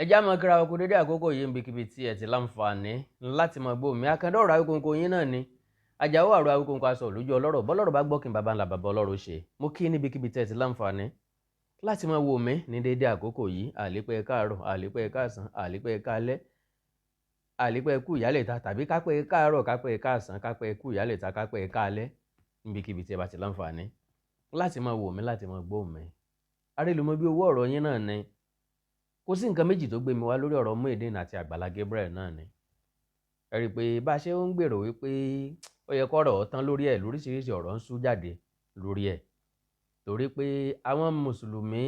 Ẹ já mọ kíra oko dédé àkókò yìí níbikíbi tí ẹ ti láǹfààní láti mọ gbóhùn mi. Akandá ọ̀rọ̀ Awíkonko yín náà ni Àjàó àrò Awíkonko aṣọ lójú ọlọ́rọ̀ bọ́lọ́rọ̀ bá gbọ́ kí n bàbá ńlá bàbá ọlọ́rọ̀ ṣe. Mo kí níbikíbi tí ẹ ti láǹfààní láti mọ wò mí ní dédé àkókò yìí. Àlépẹ́ káàárọ̀, àlépẹ́ káàsán, àlépẹ́ káalẹ́, àlépẹ́ kú ìyálẹ̀ta, tàbí kápẹ́ káàárọ̀, kápẹ́ káàsán, kápẹ́ kú ìyálẹ̀ta, kápẹ́ káalẹ́, níbikíbi tí ẹ bá ti láǹfààní láti mọ wò mí, láti mọ gbóhùn mi. Arélùmọ́ bí owó ọ̀rọ̀ yín náà ni. Kò sí nǹkan méjì tó gbé mi wá lórí ọ̀rọ̀ Muyideen àti Àgbàlá Gabriel náà ni. Ẹ rí i pé bá a ṣe ń gbèrò wípé ó yẹ kọ́rọ̀ tán lórí ẹ̀, lóríṣiríṣi ọ̀rọ̀ ń sú jáde lórí ẹ̀. Torí pé àwọn mùsùlùmí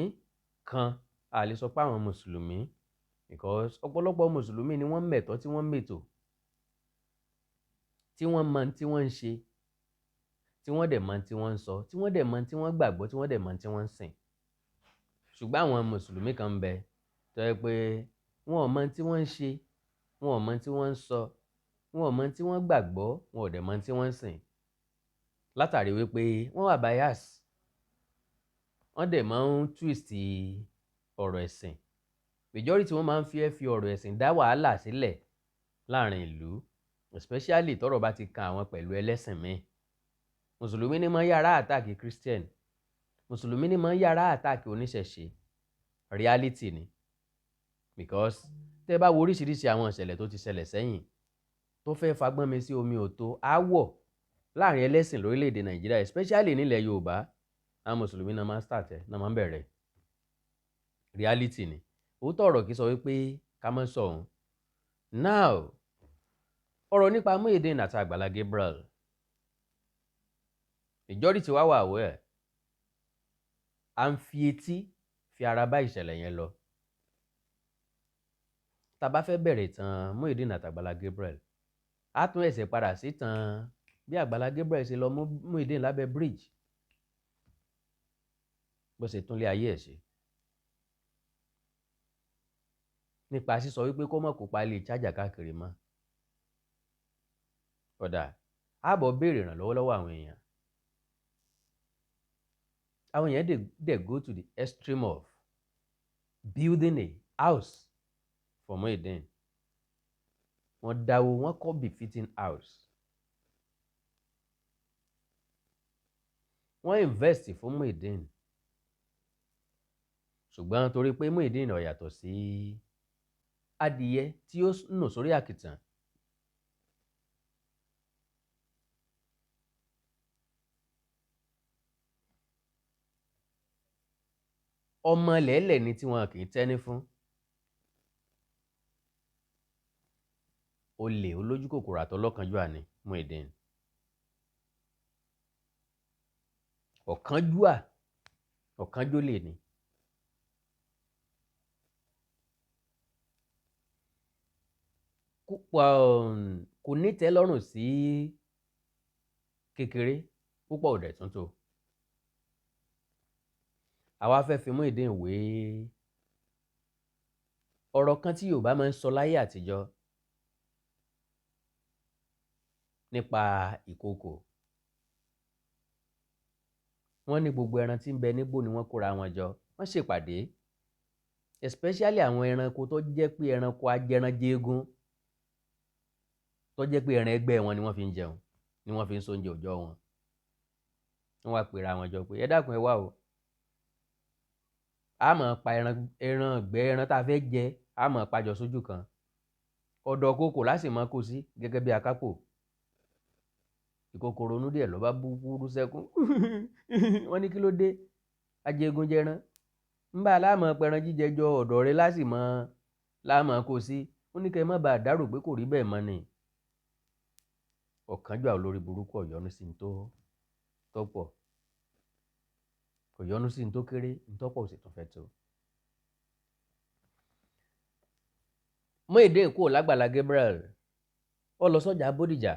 kan, a lè sọ pé àwọn mùsùlùmí, because ọ̀pọ̀lọpọ̀ mùsùlùmí ni wọ́n mẹ̀tọ́ tí wọ́n mètò, tí wọ́n mọ tí wọ́n ń ṣe, tí wọ́n dẹ̀ mọ tí wọ́n ń sọ, tí wọ́n dẹ̀ mọ tí wọ́n gbàgbọ́, tí wọ́n dẹ̀ mọ tí wọ́n ń sìn. Ṣùgbọ́n àwọn mùsùlùmí kan ń bẹ tó jẹ́ pé wọn ò mọ tí wọ́n ń ṣe, wọn ò mọ tí wọ́n ń sọ, wọn ò mọ tí wọ́n gbàgbọ́, wọn ò dẹ̀ mọ tí wọ́n ń sìn. Látàrí wípé wọ́n wà bias, wọ́n dẹ̀ máa ń twist ọ̀rọ̀ ẹ̀sìn. Majority wọ́n máa ń fi ọ̀rọ̀ ẹ̀sìn dá wàhálà sílẹ̀ láàrin ìlú, especially tọ́rọ̀ bá ti kan àwọn pẹ̀lú ẹlẹ́sìn míì. Mùsùlùmí ni máa ń yára attack Christian, mùsùlùmí ni máa ń yára attack oníṣẹ̀ṣe. Reality ni. Because tẹ́ bá wo oríṣiríṣi àwọn ìṣẹ̀lẹ̀ tó ti ṣẹlẹ̀ sẹ́yìn tó fẹ́ fagbọ́n mi sí omi òtó aáwọ̀ láàrin ẹlẹ́sìn lórílẹ̀‐èdè Nàìjíríà, especially nílẹ̀ Yorùbá, àwọn mùsùlùmí náà máa ń start ẹ̀, náà máa ń bẹ̀rẹ̀. Reality ni. Òótọ́ ọ̀rọ̀ kì í sọ wípé ká má sọ òun. Now, ọ̀rọ̀ nípa Muyideen àti Àgbàlá Gabriel, majority wá wà aware, à ń fi etí fi ara bá ìṣẹ̀lẹ̀ yẹn lọ. Tá bá fẹ́ bẹ̀rẹ̀ ìtàn Muyideen àti Àgbàlá Gabriel, á tún ẹsẹ̀ padà sí ìtàn bí Àgbàlá Gabriel ṣe lọ mú Muyideen lábẹ́ bridge, bó ṣe tún lé ayé ẹ̀ ṣe. Nípa sísọ wípé kó má kópa lè chájà káàkiri mọ́. Ọ̀dà, ààbọ̀ béèrè ìrànlọ́wọ́ lọ́wọ́ àwọn èèyàn. Àwọn èèyàn dẹ̀ go to the extreme of building a house for Muyideen. Wọ́n dáwó, wọ́n kọ́ befitting house. Wọ́n invest fún Muyideen. Ṣùgbọ́n torí pé Muyideen ò yàtọ̀ sí adìyẹ tí ó nù sórí àkìtàn, ọmọ lẹ́lẹ̀ ni tí wọn kì í tẹ́ní fún. Olè olójú kòkòrò àtọlọ́kànjúà ni Muyideen. Ọ̀kánjúà, ọ̀kánjólè ni. Kò ní tẹ́lọ́rùn sí kékeré, púpọ̀ ò dẹ̀ tún tó. Àwa fẹ́ fi Muyideen wé ọ̀rọ̀ kan tí Yorùbá máa ń sọ láyé àtijọ́ nípa ìkookò. Wọ́n ní gbogbo ẹran tí ń bẹ nígbó ni wọ́n kóra wọn jọ, wọ́n ṣèpàdé, especially àwọn ẹranko tó jẹ́ pé ẹranko ajẹranjẹgun, tó jẹ́ pé ẹran ẹgbẹ́ wọn ni wọ́n fi ń jẹun, ni wọ́n fi ń sóúnjẹ òòjọ́ wọn. Wọ́n wá pera wọn jọ pé ẹ dákun ẹ wá o, a máa pa ẹran, ẹran ìgbẹ́, ẹran tá a fẹ́ jẹ, a máa pajọ sójú kan. Ọ̀dọ̀ ìkookò láti máa kó sí gẹ́gẹ́ bí akápò. Ìkookò ronú díẹ̀ ló bá bú búrú sẹ́kún. Wọ́n ní kí ló dé? Ajẹgun jẹran. Ń bá aláàmọ̀ pẹran jíjẹ jọ ọ̀dọ̀ rẹ láti mọ láàmọ̀ kó sí. Ó ní kí ẹ má bàa dárò pé kò rí bẹ́ẹ̀ mọ́ ni. Ọ̀kánjúà olórí burúkú ọ̀yọ́nú sí ní tó pọ̀. Kò yọnu sí ní tó kéré, ní tó pọ̀ ò sì tún fẹ́ tó. Muyideen kúrò lágbàlá Gabriel, ó lọ sọ́jà Bódìjà,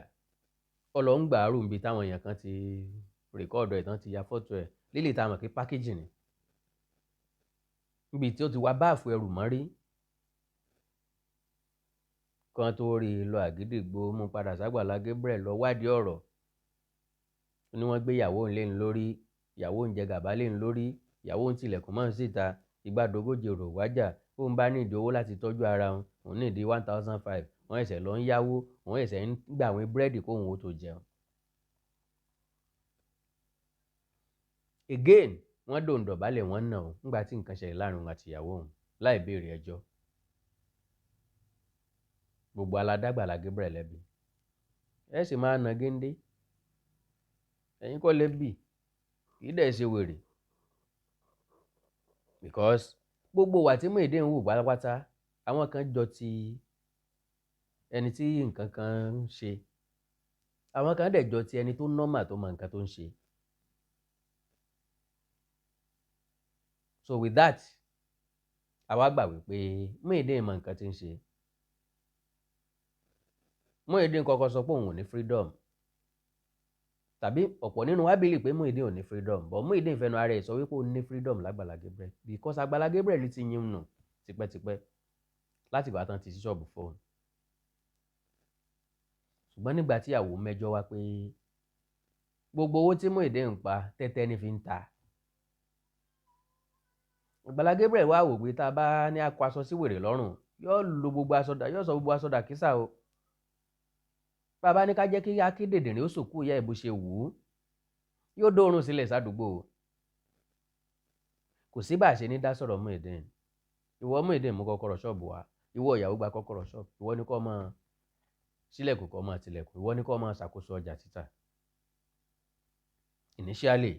ó lọ ń gbàárù níbi táwọn èèyàn kan ti rìkọ́ọ̀dù ẹ̀ tán ti ya fọ́tò ẹ̀ lílì tá a mọ̀ pé pákéjì ni. Níbi tí ó ti wá báàfù ẹrù mọ́rí. Kan tó rí i lọ Àgídìgbo mú padà ságbàlá Gabriel lọ wádìí ọ̀rọ̀. Ó ní wọ́n gbé ìyàwó òun lé ń lórí, ìyàwó òun jẹ gàba lé ń lórí, ìyàwó òun tilẹ̀kùn mọ́ ń síta, ìgbàdógójì èrò wájà, Bóun bá need owó láti tọ́jú ara òun, òun need 1,500, wọ́n ṣẹ̀ṣẹ̀ lọ ń yáwó, òun ṣẹ̀ṣẹ̀ ń gbà àwọn búrẹ́dì kóun ó tó jẹun. Again, wọ́n dòun dọ̀bálẹ̀, wọ́n nà òun nígbà tí nǹkan ṣẹlẹ̀ láàrin òun àti ìyàwó òun láì béèrè ẹjọ́. Gbogbo aládágbàlá Gabriel lẹ́bi. Ẹ sì máa na géńdé. Ẹ̀yin kọ́ lẹ́bi, kì í dẹ̀ ṣe wèrè. Because gbogbo ìwà tí Muyideen ń wù pátápátá, àwọn kan jọ ti ẹni tí nǹkan kan ń ṣe. Àwọn kan dẹ̀ jọ ti ẹni tó normal, tó mọ nǹkan tó ń ṣe. So with that, àwa gbà wípé Muyideen mọ nǹkan tí ń ṣe. Muyideen kọ́kọ́ sọ pé òun ò ní freedom. Tàbí ọ̀pọ̀ nínú wa believe pé Muyideen ò ní freedom, but Muyideen fẹnu ara ẹ̀ sọ wípé ó ní freedom lágbàlá Gabriel, because Àgbàlá Gabriel ti yín nù tipẹ́tipẹ́ láti ìgbà tán ti ṣí ṣọ́ọ̀bù fóun. Ṣùgbọ́n nígbà tí ìyàwó mẹ́jọ wá pé gbogbo owó tí Muyideen ń pa, tẹ́tẹ́ ní fi ń ta. Àgbàlá Gabriel wá wò pé tá a bá ní a kó aṣọ sí wèrè lọ́rùn, yóò lo gbogbo aṣọ dà, yóò sọ gbogbo aṣọ dà kísà o. Bàbá ní ká jẹ́ kí akédèdèrè ó sòkú ìyá ẹ̀ bó ṣe wù ú, yóò dóorùn sílẹ̀ sádùúgbò o. Kò sí bá a ṣe ní dá sọ̀rọ̀ Muyideen. Ìwọ Muyideen mú kọ́kọ́rọ́ ṣọ́ọ̀bù wá, ìwọ ìyàwó gba kọ́kọ́rọ́ ṣọ́ọ̀bù, ìwọ ní kó máa ṣílẹ̀kùn, kó máa tilẹ̀kùn, ìwọ ní kó máa ṣàkóso ọjà títà. Initially,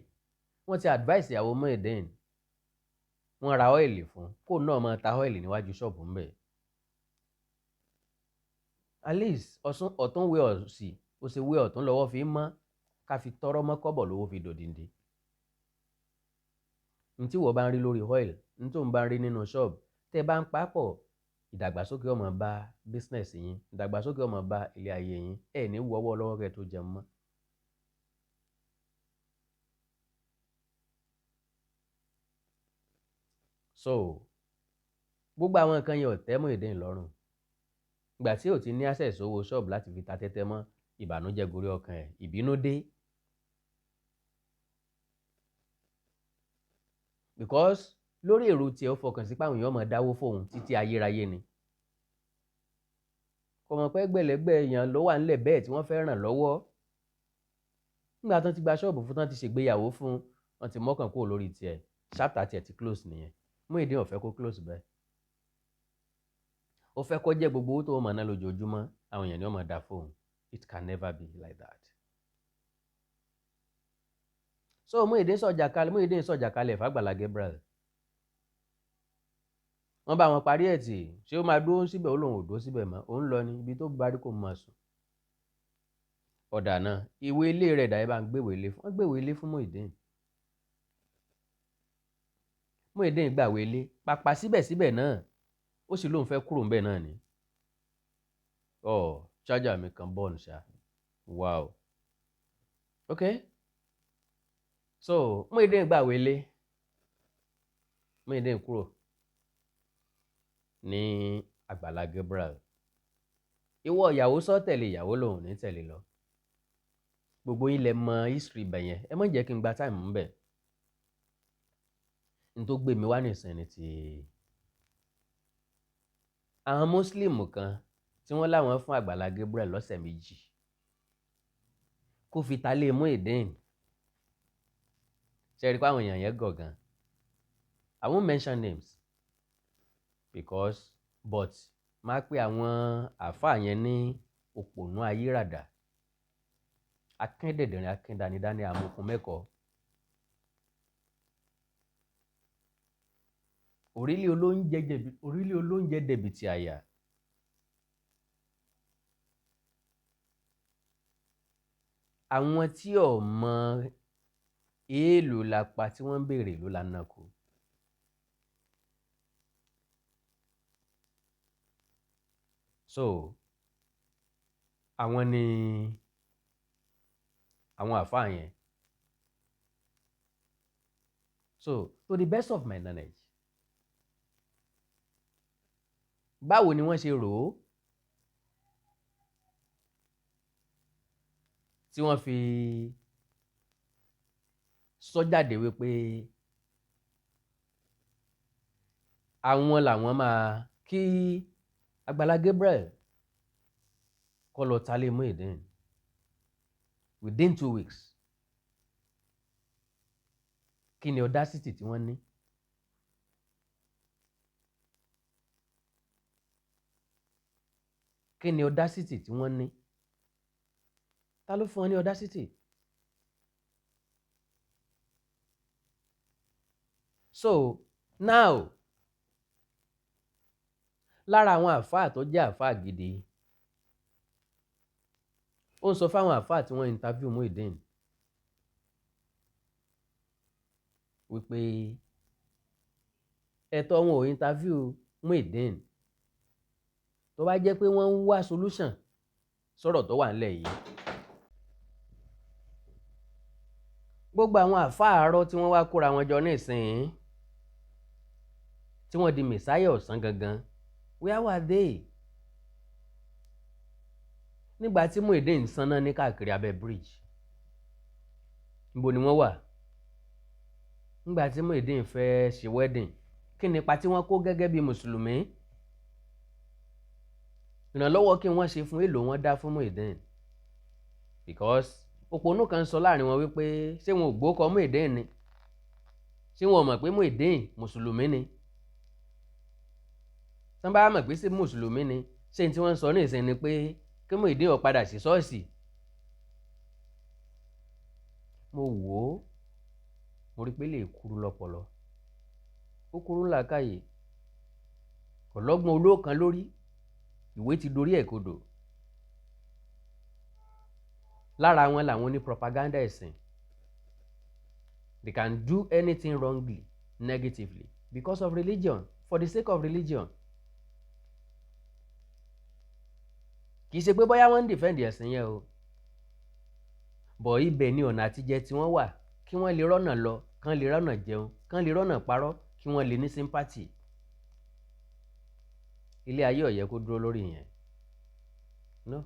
wọ́n ti advice ìyàwó Muyideen, wọ́n ra oil fún kó náà máa ta oil níwájú ṣọ́ọ̀bù ńbẹ̀. At least ọ̀sùn ọ̀tún wé òsì, ó sì wé ọ̀tún lọ́wọ́ fi mọ́, ká fi tọrọ mọ́ kọ́bọ̀ lówó fi dòdìndín. N tí wọ́n bá ń rí lórí oil, n tó ń bá ń rí nínú ṣọ́ọ̀bù, tẹ́ bá ń papọ̀, ìdàgbàsókè ó máa bá business yín, ìdàgbàsókè ó máa bá ilé ayé yín, ẹ ní wọ́wọ́ lọ́wọ́ kẹ́ tó jẹun mọ́. So gbogbo àwọn nǹkan yẹn ò tẹ́ Muyideen lọ́rùn. Ìgbà tí ò ti ní access owó ṣọ́ọ̀bù láti fi ta tẹ́tẹ́ mọ́, ìbànújẹ́ gorí ọkàn ẹ̀, ìbínú dé. Because lórí èrò tí ó fọkàn sí pé àwọn èèyàn máa dáwó fóun títí ayérayé ni. Kò mọ̀ pé ẹgbẹ̀lẹ́gbẹ̀ èèyàn ló wà nílẹ̀ bẹ́ẹ̀ tí wọ́n fẹ́ ràn lọ́wọ́. Nígbà tán ti gba ṣọ́ọ̀bù fún, tán ti ṣègbéyàwó fún, wọ́n ti mọ́kàn kúrò lórí tiẹ̀, chapter tiẹ̀ ti close nìyẹn. Muyideen ò fẹ́ kó close bẹ́ẹ̀. Ó fẹ́ kó jẹ́ gbogbo owó tó máa ná lójoojúmọ́, àwọn èèyàn ni wọ́n máa dá fóun. It can never be like that. So Muyideen sọ̀jà kalẹ̀, Muyideen sọ̀jà kalẹ̀ f'Àgbàlá Gabriel. Wọ́n bá wọn parí ẹ̀ tì, ṣé ó máa dúró síbẹ̀? Ó lóun ò dúró síbẹ̀ mọ́, òun lọ ní ibi tó bá rí kó máa sùn. Ọ̀dà náà, ìwé ilé rẹ̀ dà, ẹ bá ń gbéwèé ilé fún, wọ́n gbéwèé ilé fún Muyideen. Muyideen gbàwé ilé, pàpà síbẹ̀síbẹ̀ náà, ó sì lóun fẹ́ kúrò ńbẹ̀ náà ni. Oh, charger mi kan bọ́ọ̀nù ṣá. Wow. Okay. So Muyideen gbàwé ilé, Muyideen kúrò ní Àgbàlá Gabriel. Ìwọ ìyàwó sọ tẹ̀lé, ìyàwó lòun ní tẹ̀lé lọ. Gbogbo yín lẹ mọ history ibẹ̀ yẹn, ẹ má jẹ́ kí n gba time ńbẹ̀. N tó gbé mi wá nísìnyí ni ti àwọn Muslim kan tí wọ́n láwọn fún Àgbàlá Gabriel lọ́sẹ̀ 2 kó fi ta lé Muyideen. Ṣé ẹ rí pé àwọn èèyàn yẹn gọ̀ gan? I won't mention names because, but máa pe àwọn àáfàá yẹn ní òpònú ayíràdà, akíndìndìnrín, akíndanidání, amukun mẹ́kọ̀ọ́. Orílẹ̀ olóúnjẹ jẹ̀bi, orílẹ̀ olóúnjẹ dẹ̀bìtì àyà. Àwọn tí ò mọ èèlò la pa tí wọ́n ń béèrè ló la nà kú. So àwọn ni àwọn àfáà yẹn. So to the best of my knowledge, báwo ni wọ́n ṣe rò ó tí wọ́n fi sọ jáde wípé Àwọn làwọn máa kí Àgbàlá Gabriel kó lọ talé Muyideen within 2 weeks. Kí ni audacity tí wọ́n ní? Kí ni audacity tí wọ́n ní? Ta ló fún wọn ní audacity? So now, lára àwọn àáfàá tó jẹ́ àáfàá gidi, ó ń sọ fáwọn àáfàá tí wọ́n interview Muyideen wípé ẹ̀tọ́ wọn ò interview Muyideen tó bá jẹ́ pé wọ́n ń wá solution sọ̀rọ̀ tó wà nílẹ̀ yìí. Gbogbo àwọn àáfàá àárọ̀ tí wọ́n wá kóra wọn jọ nísìnyí, tí wọ́n di mẹ̀sáyà ọ̀sán gangan, where were they nígbà tí Muyideen ń sanná ní káàkiri abẹ́ bridge? Níbo ni wọ́n wà nígbà tí Muyideen fẹ́ ṣe wedding? Kí ni ipa tí wọ́n kó gẹ́gẹ́ bí mùsùlùmí? Ìrànlọ́wọ́ kí wọ́n ṣe fún? Èlò wọn dá fún Muyideen? Because òpònú kan sọ láàrin wọn wípé ṣé wọn ò gbókọ Muyideen ni? Ṣé wọn ò mọ̀ pé Muyideen mùsùlùmí ni? Tán bá mọ̀ pé sí mùsùlùmí ni, ṣé ní tí wọ́n ń sọ ní ìsìn ni pé kí Muyideen ó padà sí ṣọ́ọ̀ṣì? Mo wò ó, mo rí pé lè kúrú lọ́pọlọ, ó kúrú làákàyè, kò lọ́gbọ́n olóòkan lórí, ìwé ti dorí ẹ̀ kodò. Lára wọn làwọn oní propaganda ẹ̀sìn. They can do anything wrongly, negatively, because of religion, for the sake of religion. Kì í ṣe pé bóyá wọ́n ń defend ẹ̀sìn yẹn o, bọ̀ ibẹ̀ ni ọ̀nà àtijẹ tí wọ́n wà, kí wọ́n lè rọ́nà lọ, kán lè rọ́nà jẹun, kán lè rọ́nà parọ́, kí wọ́n lè ní sympathy. Ilé ayé ò yẹ kó dúró lórí yẹn. No,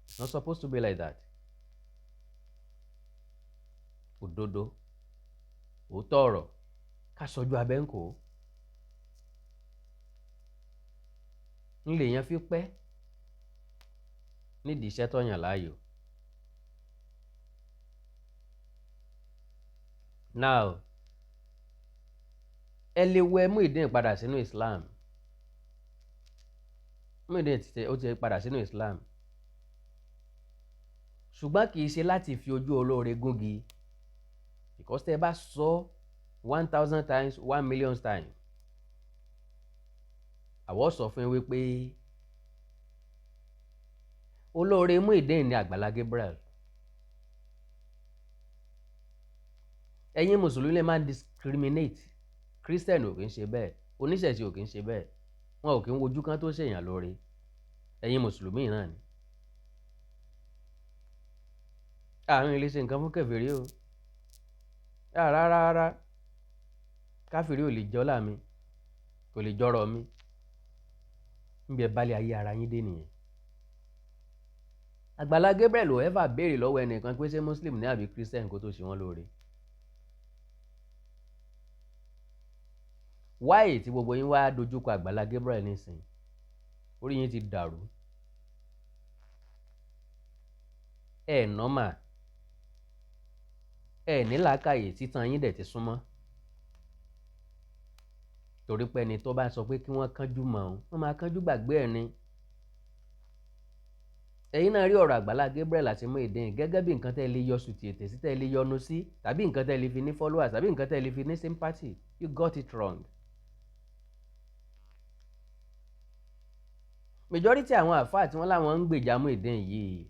it's not supposed to be like that. Òdodo, òótọ́ ọ̀rọ̀, ká sọjú abẹ́ ń kó ńlẹ̀ yẹn fi pẹ́ nídìí iṣẹ́ tó yàn láàyò. Now, ẹ lè wẹ Muyideen padà sínú Islam. Muyideen ti ó ti padà sínú Islam, ṣùgbọ́n kì í ṣe láti fi ojú olóore gúngi, because tẹ́ ẹ bá sọ 1,000 times, 1 million times, àwọ̀ sọ fún yín wípé olóore Muyideen ní Àgbàlá Gabriel. Ẹ̀yin mùsùlùmí lè máa discriminate. Christian ò kì í ṣe bẹ́ẹ̀, oníṣẹ̀ṣe ò kì í ṣe bẹ́ẹ̀, wọn ò kì í wojú kan tó ṣèyàn lóore. Ẹ̀yin mùsùlùmí náà ni àárín ilé ṣe nǹkan fún kèfèrí o. Rárá rárá, káfíìrì ò lè jọ́lá mi, kò lè jọ́rọ̀ mi. Níbi ẹ balẹ̀ ayé ara yín dé nìyẹn. Àgbàlá Gabriel ò ever béèrè lọ́wọ́ ẹnìkan pé ṣé muslim ní àbí christian kó tó ṣe wọ́n lóore. Wáyé tí gbogbo yín wá dojúkọ Àgbàlá Gabriel nísìnyí, orí yín ti dàrú. Ẹ nọ́mà, ẹ ní làákàyè, títan yín dẹ̀ ti súnmọ́, torí pé ẹni tó bá sọ pé kí wọ́n kánjú mọ́ ọ́n, wọ́n máa kánjú gbàgbé ẹ̀ ni. Ẹ̀yin náà rí ọ̀rọ̀ Àgbàlá Gabriel àti Muyideen gẹ́gẹ́ bí nǹkan tẹ́ lè yọ sùtì ètè sí, tẹ́ lè yọnu sí, tàbí nǹkan tẹ́ lè fi ní followers, tàbí nǹkan tẹ́ lè fi ní sympathy. You got it wrong. Majority àwọn àfáà tí wọ́n láwọn ń gbèjà Muyideen yìí,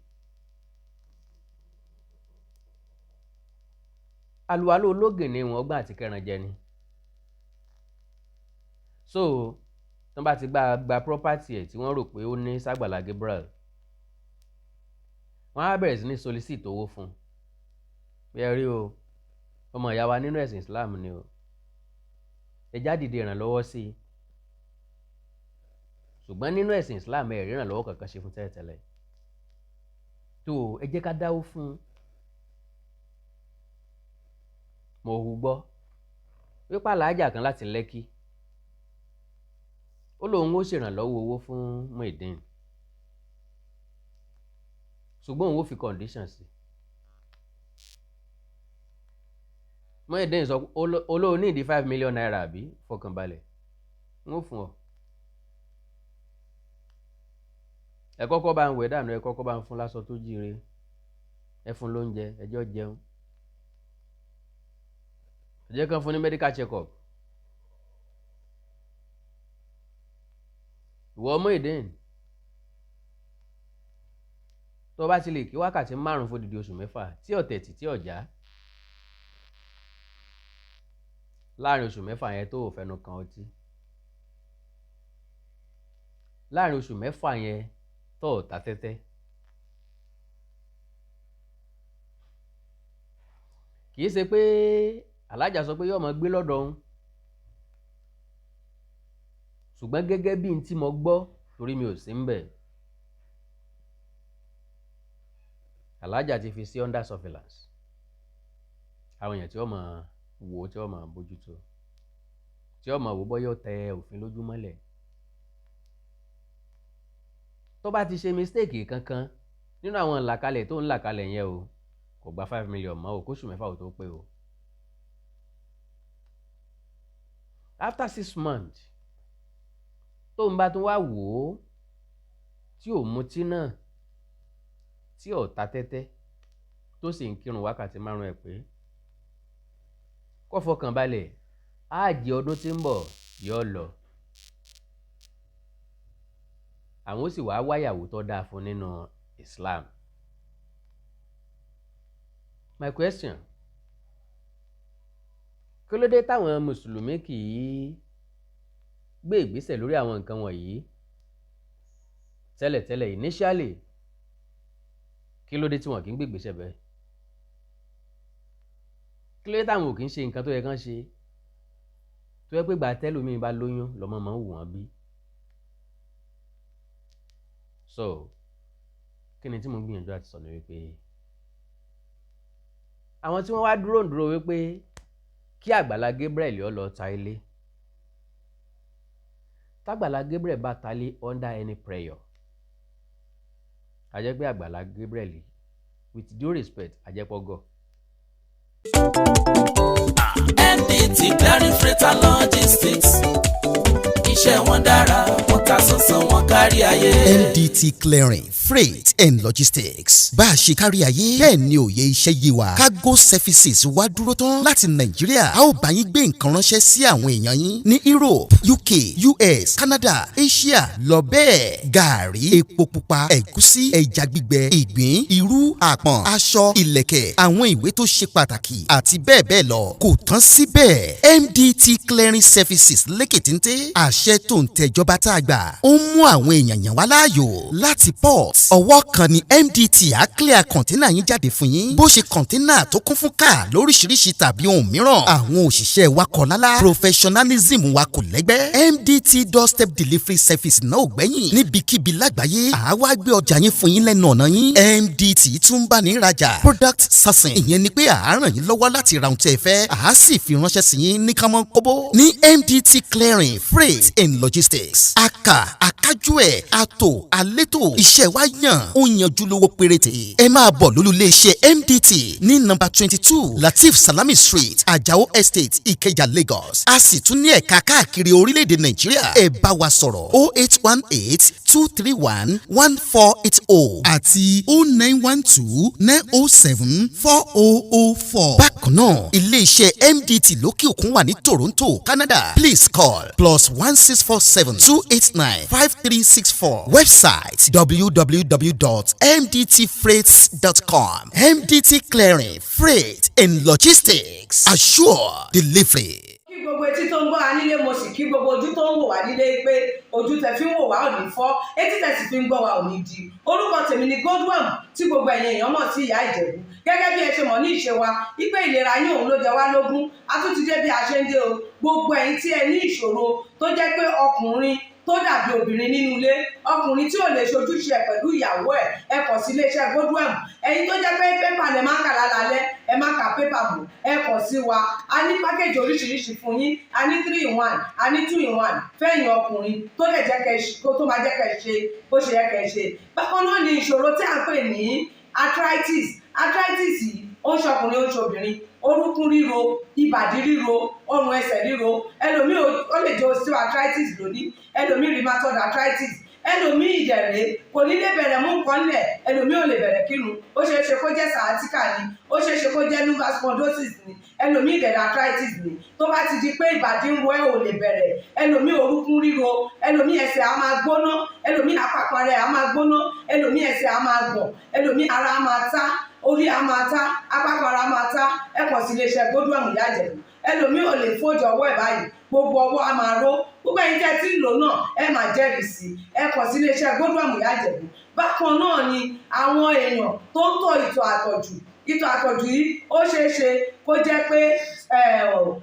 àlùwàlú ológin ni wọ́n gbà àti kẹran jẹ ni. So tí wọ́n bá ti gba property ẹ̀ tí wọ́n rò pé ó ní sàgbàlá Gabriel, wọ́n á bẹ̀rẹ̀ sí ní solicit owó fún un. Bí ẹ rí o, ọmọ ìyá wa nínú ẹ̀sìn Islam ni o, ẹ já dìde ìrànlọ́wọ́ sí i. Ṣùgbọ́n nínú ẹ̀sìn Islam, ẹ̀ rí ìrànlọ́wọ́ kankan ṣe fún tẹ́lẹ̀tẹ́lẹ̀ tó, ẹ jẹ́ ká dáwó fún un. Mo hu gbọ́ wípé aláàjà kan láti Lẹ́kí Ó lóun ó ṣèrànlọ́wọ́ owó fún Muyideen, ṣùgbọ́n òun ó fi condition sí. Muyideen sọ olóò ní ìdí ₦5 million, àbí? Fọkànbalẹ̀, ń ó fún ọ. Ẹ kọ́kọ́ bá ń wẹ̀ dànù, ẹ kọ́kọ́ bá ń fún láṣọ tó jíire, ẹ fún lóúnjẹ, ẹ jọ́ jẹun, ẹ jẹ́ kán fún ní medical check up. Ìwọ Muyideen, tó bá ti lè kí wákàtí 5 fódìdí oṣù 6 tí ọ̀tẹ̀tì tí ọ̀já láàrin oṣù 6 yẹn, tó ò fẹnu kan ọtí láàrin oṣù 6 yẹn, tó ò ta tẹ́tẹ́, kì í ṣe pé alájà sọ pé yóò máa gbé lọ́dọ̀ òun, ṣùgbọ́n gẹ́gẹ́ bí n tí mo gbọ́, torí mi ò sí ń bẹ̀, alájà ti fi sí under surveillance, àwọn èèyàn tí wọ́n máa wò ó, tí wọ́n máa bójútó, tí wọ́n máa wò bóyá ó tẹ òfin lójúmọ́lẹ̀. Tó bá ti ṣe mistake kankan nínú àwọn ìlàkalẹ̀ tó ń làkalẹ̀ yẹn o, kò gba 5 million mọ́ o, kóṣù 6 ò tó pé o. After 6 months, tó ń bá tún wá wò ó tí ò mutí náà, tí ò ta tẹ́tẹ́, tó sì ń kírun wákàtí 5 ẹ̀ pé, kó fọkàn balẹ̀, áàjì ọdún tí ń bọ̀ yóò lọ. Àwọn ó sì wá wáyàwó tó dáa fún nínú Islam. My question: kí ló dé táwọn mùsùlùmí kì í gbé ìgbésẹ̀ lórí àwọn nǹkan wọ̀nyí tẹ́lẹ̀tẹ́lẹ̀, initially? Kí ló dé tí wọn kì í gbé ìgbésẹ̀ bẹ́ẹ̀? Kí ló dé táwọn ò kì í ṣe nǹkan tó yẹ kán ṣe, tó yẹ pé gbà tẹ́lòmíì bá lóyún lọ́mọ máa ń wù wọ́n bí? So kí ni tí mo ń gbìyànjú àti sọ ni wípé àwọn tí wọ́n wá dúró ń dúró wípé kí Àgbàlá Gabriel ó lọ ta ilé, tágbàlá Gabriel bá ta ilé under any prayer, a jẹ́ pé Àgbàlá Gabriel, with due respect, a jẹ́ pọ́gọ́. MDT Clearing Freight and Logistics, iṣẹ́ wọn dára, wọ́n ta sánsán, wọn kárí ayé. MDT Clearing Freight and Logistics, bá a ṣe kárí ayé bẹ́ẹ̀ ni òye iṣẹ́ yé wa. Cargo services wá dúró tán láti Nàìjíríà. A ó bá yín gbé nǹkan ránṣẹ́ sí àwọn èèyàn yín ní Europe, UK, US, Canada, Asia lọ bẹ́ẹ̀. Gàárì, epo pupa, ẹ̀gúsí, ẹja gbígbẹ, ìgbín, irú, àpọ̀n, aṣọ, ìlẹ̀kẹ̀, àwọn ìwé tó ṣe pàtàkì àti bẹ́ẹ̀ bẹ́ẹ̀ lọ. Kò tán síbẹ̀, MDT Clearing Services lékè téńté. Àṣẹ tó ń tẹjọba tá a gbà ó ń mú àwọn èèyàn yàn wá láàyò láti port. Ọwọ́ kan ni MDT á clear container yín jáde fún yín, bó ṣe container tó kún fún káà lóríṣiríṣi tàbí ohun mìíràn. Àwọn òṣìṣẹ́ wa kọ̀ lálá, professionalism wa kò lẹ́gbẹ́. MDT doorstep delivery service náà ò gbẹ́yìn. Níbikíbi lágbàáyé, àá wá gbé ọjà yín fún yín lẹ́nu ọ̀nà yín. MDT tún bá ní rajà, product sourcing, ìyẹn ni pé àá ràn yín lọ́wọ́ láti ra ohun tí ẹ fẹ́, àá sì fi ránṣẹ́ sí yín ní kánmọ́ kóbó. Ní MDT Clearing Freight and Logistics, aka akájú ẹ̀ àtò àlétò, iṣẹ́ wa yàn, ó yanjú, lówó péréte. Ẹ máa bọ̀ lólú iléeṣẹ́ MDT ní nọ́mbà 22 Lateef Salami Street, Ajao Estate, Ìkẹjà, Lagos. A sì tún ní ẹ̀ka káàkiri orílẹ̀-èdè Nàìjíríà. Ẹ bá wa sọ̀rọ̀ 08182311480 àti 09129074004. Bákan náà, ilé-iṣẹ́ MDT lókè òkun wà ní Toronto, Canada. Please call +16472895364. Website www.mdtfreights.com. MDT Clearing Freight and Logistics, assure delivery. Kí gbogbo etí tó ń gbọ́ wa nílé, mo sì kí gbogbo ojú tó ń wò wá nílé pé ojú tẹ fi ń wò wá ò ní fọ́, etí tẹ sì fi ń gbọ́ wa ò ní di. Orúkọ tèmi ni Godwin, tí gbogbo ẹ̀yin èèyàn mọ̀ sí Ìyá Ìjẹ̀bú. Gẹ́gẹ́ bí ẹ ṣe mọ̀ ní ìṣe wa wípé ìlera yín òun ló jẹ wá lógún, a tún ti dé bí a ṣe ń dé o. Gbogbo ẹ̀yin tí ẹ ní ìṣòro tó jẹ́ pé ọkùnrin tó tó dàbí obìnrin nínú ilé, ọkùnrin tí ò lè ṣojúṣe ẹ̀ pẹ̀lú ìyàwó ẹ̀, ẹ kàn sí iléeṣẹ́ Godwem. Ẹ̀yin tó jẹ́ pé pépà lẹ máa ń kà lálálẹ́, ẹ má ka pépà mọ́, ẹ kàn sí wa. A ní package oríṣiríṣi fún yín. A ní 3 in 1, a ní 2 in 1 fẹ́yìn ọkùnrin tó lè jẹ́ kẹ́ tó máa jẹ́ kẹ́ ṣe bó ṣe yẹ kẹ́ ṣe. Bákan náà ni ìṣòro tí à ń pè ní arthritis. Arthritis yìí, ó ń ṣọkùnrin, ó ń ṣobìnrin. Orúnkún ríro, ìbàdí ríro, ọrùn ẹsẹ̀ ríro. Ẹlòmíì, ó lè jẹ́ osteoarthritis lónìí, ẹlòmíì rheumatoid arthritis, ẹlòmíì ìdẹ̀rẹ̀ kò ní lè bẹ̀rẹ̀ mú nǹkan lẹ̀, ẹlòmíì ò lè bẹ̀rẹ̀ kírun. Ó ṣeé ṣe kó jẹ́ sciatica ni, ó ṣeé ṣe kó jẹ́ lumbar spondylosis ni, ẹlòmíì ìdẹ̀rẹ̀ arthritis ni. Tó bá ti di pé ìbàdí ń wọ ẹ́, ò lè bẹ̀rẹ̀, ẹlòmíì orúnkún ríro, ẹlòmíì ẹsẹ̀ á máa gbóná, ẹlòmíì àpapọ̀ rẹ̀ á máa gbóná, ẹlòmíì ẹsẹ̀ á máa gbọ̀n, ẹlòmíì ara á máa tá, orí á máa tá, apákan ara máa tá, ẹ kàn sí iléeṣẹ́ Godwem Ìyá Ìjẹ̀bú. Ẹlòmíì ò lè fold ọwọ́ ẹ̀ báyìí, gbogbo ọwọ́ á máa ró. Gbogbo ẹ̀yin tẹ́ ẹ ti ń lò náà, ẹ máa jẹ́rìí sí i. Ẹ kàn sí iléeṣẹ́ Godwem Ìyá Ìjẹ̀bú. Bákan náà ni àwọn èèyàn tó ń tọ̀ ìtọ̀ àtọ̀jù. Ìtọ̀ àtọ̀jù yìí, ó ṣeé ṣe kó jẹ́ pé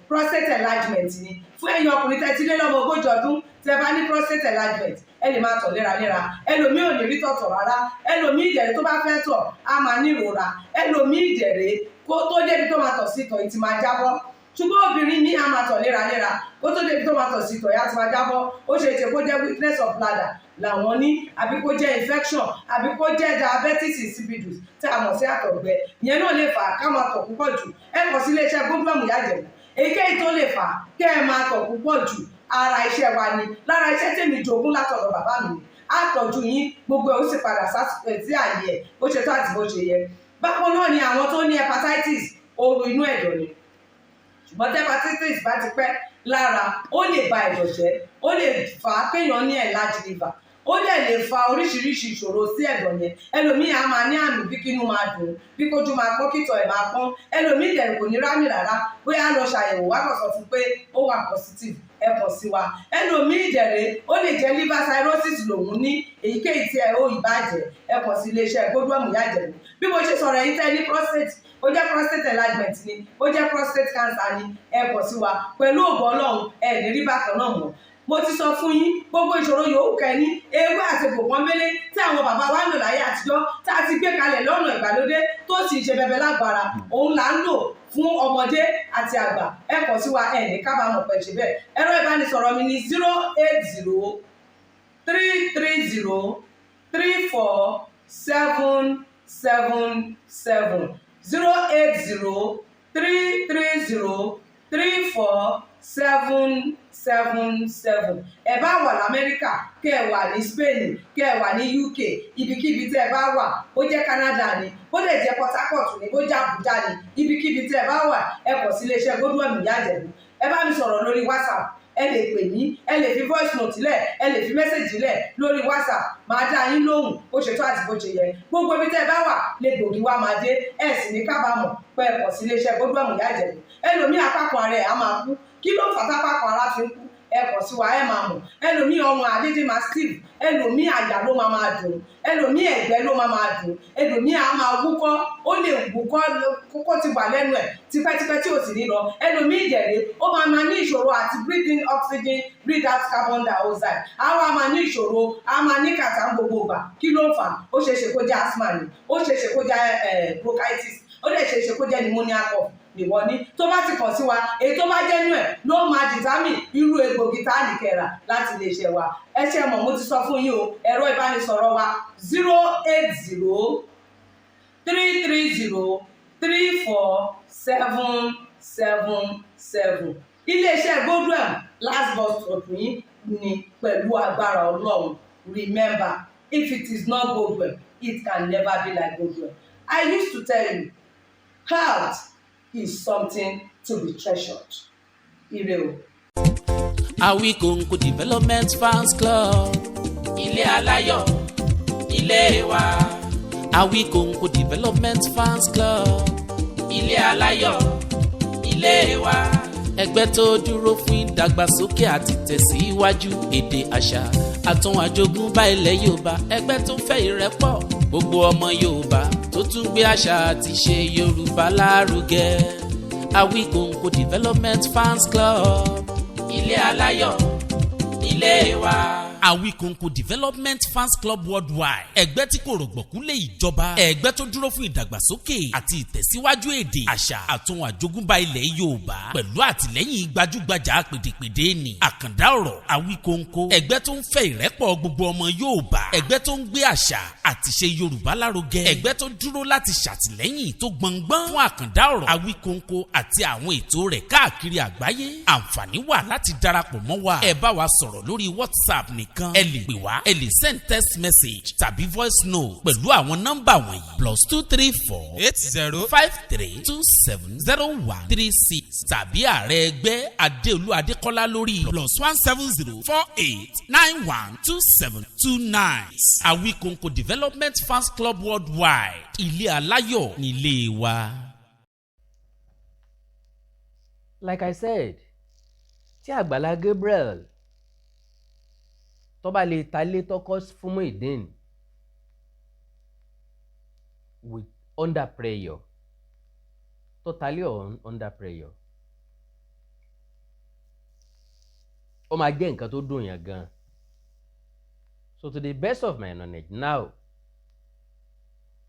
prostate enlargement ni. Fún ẹ̀yin ọkùnrin tẹ́ ti lé lọ́mọ 40 ọdún, tẹ́ bá ní prostate enlargement, ẹ lè máa tọ̀ léraléra. Ẹlòmíì ò ní rí tọ̀tọ̀ rárá. Ẹlòmíì ìdẹ̀rẹ̀, tó bá fẹ́ tọ̀, á máa ní ìrora. Ẹlòmíì ìdẹ̀rẹ̀, kó tó débi tó máa tọ̀ sí, ìtọ̀ yìí ti máa jábọ́. Ṣùgbọ́n obìnrin ní, a máa tọ̀ léraléra, kó tó débi tó máa tọ̀ sí, ìtọ̀ yá ti máa jábọ́. Ó ṣe é ṣe kó jẹ́ weakness of bladder làwọn ní, àbí kó jẹ́ infection, àbí kó jẹ́ diabetes insipidus tí a mọ̀ sí àtọ̀gbẹ. Ìyẹn náà lè fà á ká máa tọ̀ púpọ̀ jù. Ẹ kàn sí iléeṣẹ́ Godwem Ìyá Ìjẹ̀bú. Èyíkéyìí tó lè fà á kẹ́ ẹ máa tọ̀ púpọ̀ jù, ara iṣẹ́ wa ni. Lára iṣẹ́ tèmi jogún látọ̀dọ̀ bàbá mi ni. Á tọ́jú yín, gbogbo ẹ̀ ó sì padà sí àyè ẹ̀ bó ṣe tó àti bó ṣe yẹ. Bákan náà ni àwọn tó ní hepatitis, ooru inú ẹ̀dọ̀ ni. Ṣùgbọ́n tí hepatitis bá ti pẹ́ lára, ó lè ba ẹ̀dọ̀ jẹ́, ó lè fà á kéèyàn ní enlarged liver, ó dẹ̀ lè fa oríṣiríṣi ìṣòro sí ẹ̀dọ̀ yẹn. Ẹlòmíì á máa ní àmì bí kínú máa dùn, bí kójú máa pọ́n, kítọ̀ ẹ̀ máa pọ́n. Ẹlòmíì dẹ̀ kò ní rámì rárá, bóyá lọ ṣàyẹ̀wò, wá kàn sọ fún pé ó wà positive. Ẹ kàn sí wa. Ẹlòmíì dẹ̀rẹ̀, ó lè jẹ́ liver cirrhosis lòun ní. Èyíkéyìí tí ẹ ó ìbàjẹ́, ẹ kàn sí iléeṣẹ́ Godwem Ìyá Ìjẹ̀bú. Bí mo ṣe sọ̀rọ̀, ẹ̀yin tẹ́ ní prostate, ó jẹ́ prostate enlargement ni, ó jẹ́ prostate cancer ni, ẹ kàn sí wa. Pẹ̀lú ògo Ọlọ́run, ẹ ní rí bákan náà mọ́. Mo ti sọ fún yín, gbogbo ìṣòro yòówù kẹ́ni, ewé àti egbò pọ́nbélé tí àwọn bàbá wa ń lò láyé àtijọ́, tá a ti gbé kalẹ̀ lọ́nà ìgbàlódé, tó sì ń ṣe bẹbẹ lágbára, òun là ń lò fún ọmọdé àti àgbà. Ẹ kàn sí wa, ẹ ní kábàámọ̀ pẹ̀ ṣe bẹ́ẹ̀. Ẹ̀rọ ìbánisọ̀rọ̀ mi ní 08033034777, 08033034777. Ẹ bá wà lamẹ́ríkà, kẹ́ ẹ wà ní Spain, kẹ́ ẹ wà ní UK, ibikíbi tẹ́ ẹ bá wà, bó jẹ́ Canada ni, bó lè jẹ́ Port Harcourt ni, bó jẹ́ Abuja ni, ibikíbi tẹ́ ẹ bá wà, ẹ kàn sí iléeṣẹ́ Godwem Ìyá Ìjẹ̀bú. Ẹ bá mi sọ̀rọ̀ lórí WhatsApp, ẹ lè pè mí, ẹ lè fi voice note lẹ̀, ẹ lè fi message lẹ̀ lórí WhatsApp, máa dá yín lóhùn bó ṣe tó àti bó ṣe yẹ. Gbogbo ibi tẹ́ ẹ bá wà lè gbòógì wá máa dé. Ẹ sì ní kábàámọ̀ pé ẹ kàn sí iléeṣẹ́ Godwem Ìyá Ìjẹ̀bú. Ẹlòmíì, apákan ara ẹ̀ á máa kú. Kí ló fà tápákan ara fi ń kú? Ẹ kàn sí wa, ẹ máa mọ̀. Ẹlòmíì, ọrùn àdédé máa stiff, ẹlòmíì, àyà ló máa máa dùn, ẹlòmíì, ẹ̀gbẹ́ ló máa máa dùn, ẹlòmíì á máa wúkọ́, ó lè wúkọ́ kókó ti wà lẹ́nu ẹ̀ tipẹ́tipẹ́ tí ò sì ní lọ. Ẹlòmíì ìdẹ̀rẹ̀, ó máa máa ní ìṣòro àti breathe in oxygen, breathe out carbon dioxide. Á wá máa ní ìṣòro, á máa ní kàtà gbogbo ìgbà. Kí ló ń fà? Ó ṣeé ṣe kó jẹ́ asthma ni, ó ṣeé ṣe kó jẹ́ bronchitis, ó dẹ̀ ṣeé ṣe kó jẹ́ pneumonia cough nìwọ ní. Tó bá ti kàn sí wa, èyí tó bá jẹ́ nú ẹ̀ ló máa determine irú egbògi tá a ní kẹrà láti lè ṣe wa. Ẹ ṣe mọ̀, mo ti sọ fún yín o. Ẹ̀rọ ìbánisọ̀rọ̀ wa, 08033034777. Iléeṣẹ́ Godwem, last bus stop yín ni pẹ̀lú agbára Ọlọ́run. Remember, if it is not Godwem, it can never be like Godwem. I used to tell you, health is something to be treasured. Ire o. Awikonko Development Fans Club, ilé aláyọ̀, ilé wa. Awikonko Development Fans Club, ilé aláyọ̀, ilé wa. Ẹgbẹ́ tó dúró fún ìdàgbàsókè àti tẹ̀síwájú èdè, àṣà àtún àjogúnbá ilẹ̀ Yorùbá. Ẹgbẹ́ tó fẹ́ ìrẹ́pọ̀ gbogbo ọmọ Yorùbá, tó tún gbé àṣà àti ṣe Yorùbá lárugẹ. Awikonko Development Fans Club, ilé aláyọ̀, ilé wa. Awikonko Development Fans Club Worldwide, ẹgbẹ́ tí kò rọ̀gbọ̀kú lé ìjọba, ẹgbẹ́ tó dúró fún ìdàgbàsókè àti ìtẹ̀síwájú èdè, àṣà àtun àjogúnbá ilẹ̀ Yorùbá, pẹ̀lú àtìlẹ́yìn gbajúgbajà pèdèpèdè ni Àkàndá Ọ̀rọ̀ Awikonko, ẹgbẹ́ tó ń fẹ́ ìrẹ́pọ̀ gbogbo ọmọ Yorùbá, ẹgbẹ́ tó ń gbé àṣà àti ṣe Yorùbá lárugẹ, ẹgbẹ́ tó dúró láti ṣàtìlẹ́yìn tó gbọngbọ́n fún Àkàndá Ọ̀rọ̀ Awikonko àti àwọn ètò rẹ̀ káàkiri àgbáyé. Àǹfààní wà láti darapọ̀ mọ́ wa. Ẹ bá wa sọ̀rọ̀ lórí WhatsApp nìkan. Ẹ lè pè wá, ẹ lè send text message tàbí voice note pẹ̀lú àwọn nọ́mbà wọ̀nyí: +234 80 53270136, tàbí ààrẹ ẹgbẹ́ Adéolú Adékọ́lá lórí +1 7048912729. Awikonko Development Fans Club Worldwide, ilé aláyọ̀ nílé wa. Like I said, tí Àgbàlá Gabriel tó bá lè ta ilé tó kọ́ fún Muyideen with under prayer, totally on under prayer, ó máa jẹ́ nǹkan tó dùn yàn gan. So to the best of my knowledge now,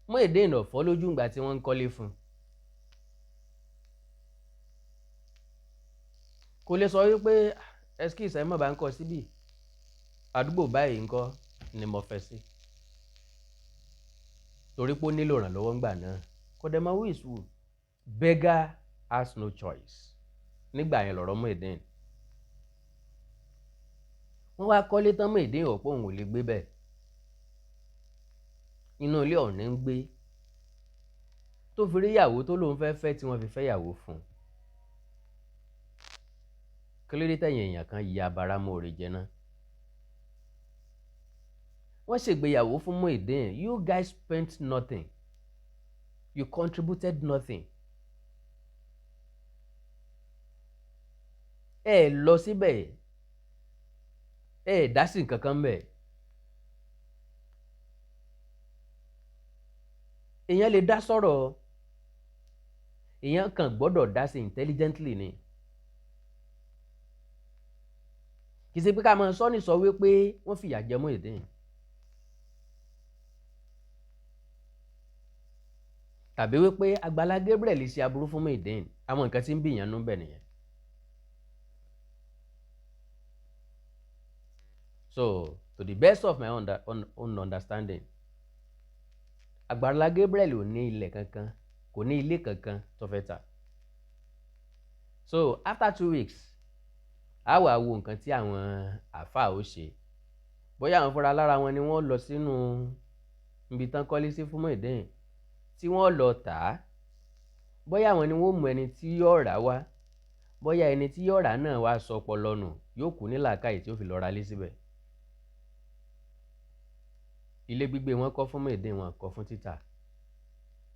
Muyideen ò fọ́ lójú ìgbà tí wọ́n ń kọ́lé fún un. Kò lè sọ wípé, "Excuse, ẹ mọ̀ bá ń kọ́ síbí, àdúgbò báyìí ńkọ́ ni mo fẹ́ sí," torí pé ó nílò ìrànlọ́wọ́ ńgbà náà. Kò dẹ̀ mọ who is who. Beggar has no choice nígbà yẹn lọ̀rọ̀ Muyideen. Wọ́n wá kọ́lé tán, Muyideen ò pé òun ò lè gbé bẹ́ẹ̀. Inú ilé ọ̀hún ń gbé tó fi rí ìyàwó tó lóun fẹ́ fẹ́, tí wọ́n fi fẹ́ ìyàwó fún un. Kí ló dé tẹ̀yìn èèyàn kan yí abáramóore jẹ náà? Wọ́n ṣègbéyàwó fún Muyideen. You guys spent nothing, you contributed nothing. Ẹ lọ síbẹ̀, ẹ dá sí nǹkan kan bẹ̀. Èèyàn lè dá sọ̀rọ̀, èèyàn kàn gbọ́dọ̀ dá sí intelligently ni. Kì í ṣe pé ká máa sọ ní sọ wípé wọ́n fìyà jẹ Muyideen, tàbí wípé Àgbàlá Gabriel ṣe aburú fún Muyideen. Àwọn nǹkan tí ń bí ìyànnú bẹ̀ nìyẹn. So to the best of my own understanding, Àgbàlá Gabriel ò ní ilẹ̀ kankan, kò ní ilé kankan tó fẹ́ tà. So after 2 weeks, a wà wo nǹkan tí àwọn àáfàá ó ṣe, bóyá àwọn fúnra lára wọn ni wọ́n lọ sínú ibi tán kọ́lé sí fún Muyideen tí wọ́n lọ tà á, bóyá àwọn ni wọ́n mú ẹni tí yóò rà wá, bóyá ẹni tí yóò rà náà wá sọ ọpọlọ nù, yóò kú ní làákàyè tí ó fi lọ ra lé síbẹ̀. Ilé gbígbé wọn kọ́ fún Muyideen, wọn kọ́ fún títà.